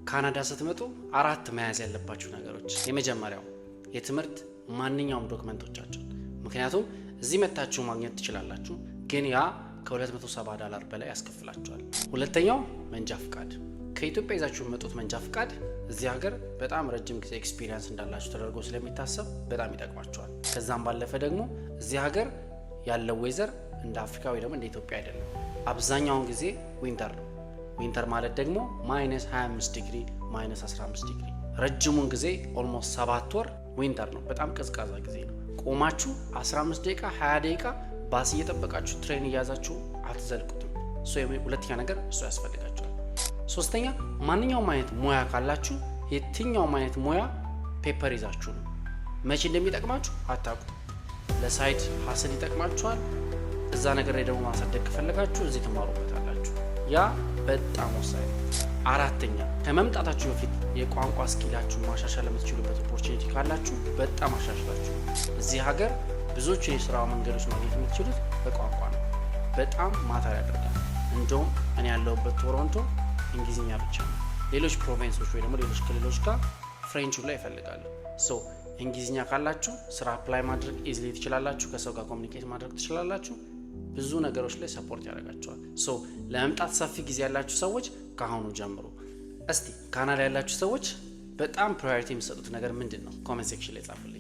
ካናዳ ስትመጡ አራት መያዝ ያለባችሁ ነገሮች። የመጀመሪያው የትምህርት ማንኛውም document ኦቻችሁን፣ ምክንያቱም እዚህ መጥታችሁ ማግኘት ትችላላችሁ፣ ግን ያ ከ270 ዶላር በላይ ያስከፍላችኋል። ሁለተኛው መንጃ ፍቃድ። ከኢትዮጵያ ይዛችሁ የምትመጡት መንጃ ፍቃድ እዚህ ሀገር በጣም ረጅም ጊዜ experience እንዳላችሁ ተደርጎ ስለሚታሰብ በጣም ይጠቅማችኋል። ከዛም ባለፈ ደግሞ እዚህ ሀገር ያለው weather እንደ አፍሪካ ወይ ደግሞ እንደ ኢትዮጵያ አይደለም። አብዛኛውን ጊዜ winter ነው። Winter ማለት ደግሞ minus 25 ዲግሪ፣ minus 15 ዲግሪ፣ ረጅሙን ጊዜ almost 7 ወር winter ነው። በጣም ቀዝቃዛ ጊዜ ነው። ቆማችሁ 15 ደቂቃ፣ 20 ደቂቃ ባስ እየጠበቃችሁ፣ train እያዛችሁ አትዘልቁትም። ሁለተኛ ነገር እሱ ያስፈልጋችኋል። ሶስተኛ ማንኛውም አይነት ሙያ ካላችሁ የትኛውም አይነት ሙያ paper ይዛችሁ ነው። መቼ እንደሚጠቅማችሁ አታውቁም። ለ side hustle ይጠቅማችኋል። እዛ ነገር ላይ ደግሞ ማሳደግ ከፈለጋችሁ እዚህ ትማሩበታላችሁ። ያ በጣም ወሳኝ ነው። አራተኛ ከመምጣታችሁ በፊት የቋንቋ skill ኣችሁን ማሻሻል የምትችሉበት opportunity ካላችሁ በጣም አሻሽላችሁ። እዚህ ሀገር ብዙዎቹ የስራ መንገዶች ማግኘት የምትችሉት በቋንቋ ነው። በጣም matter ያደርጋል። እንደውም እኔ ያለሁበት ቶሮንቶ እንግሊዝኛ ብቻ ነው። ሌሎች province ኦች ወይ ደግሞ ሌሎች ክልሎች ጋር French ሁላ ይፈልጋሉ። So እንግሊዝኛ ካላችሁ ስራ apply ማድረግ easily ትችላላችሁ። ከሰው ጋር communicate ማድረግ ትችላላችሁ። ብዙ ነገሮች ላይ support ያደርጋችኋል። So ለመምጣት ሰፊ ጊዜ ያላችሁ ሰዎች ከአሁኑ ጀምሩ። እስቲ ካናዳ ያላችሁ ሰዎች በጣም priority የምትሰጡት ነገር ምንድን ነው? Comment section ላይ ጻፉልኝ።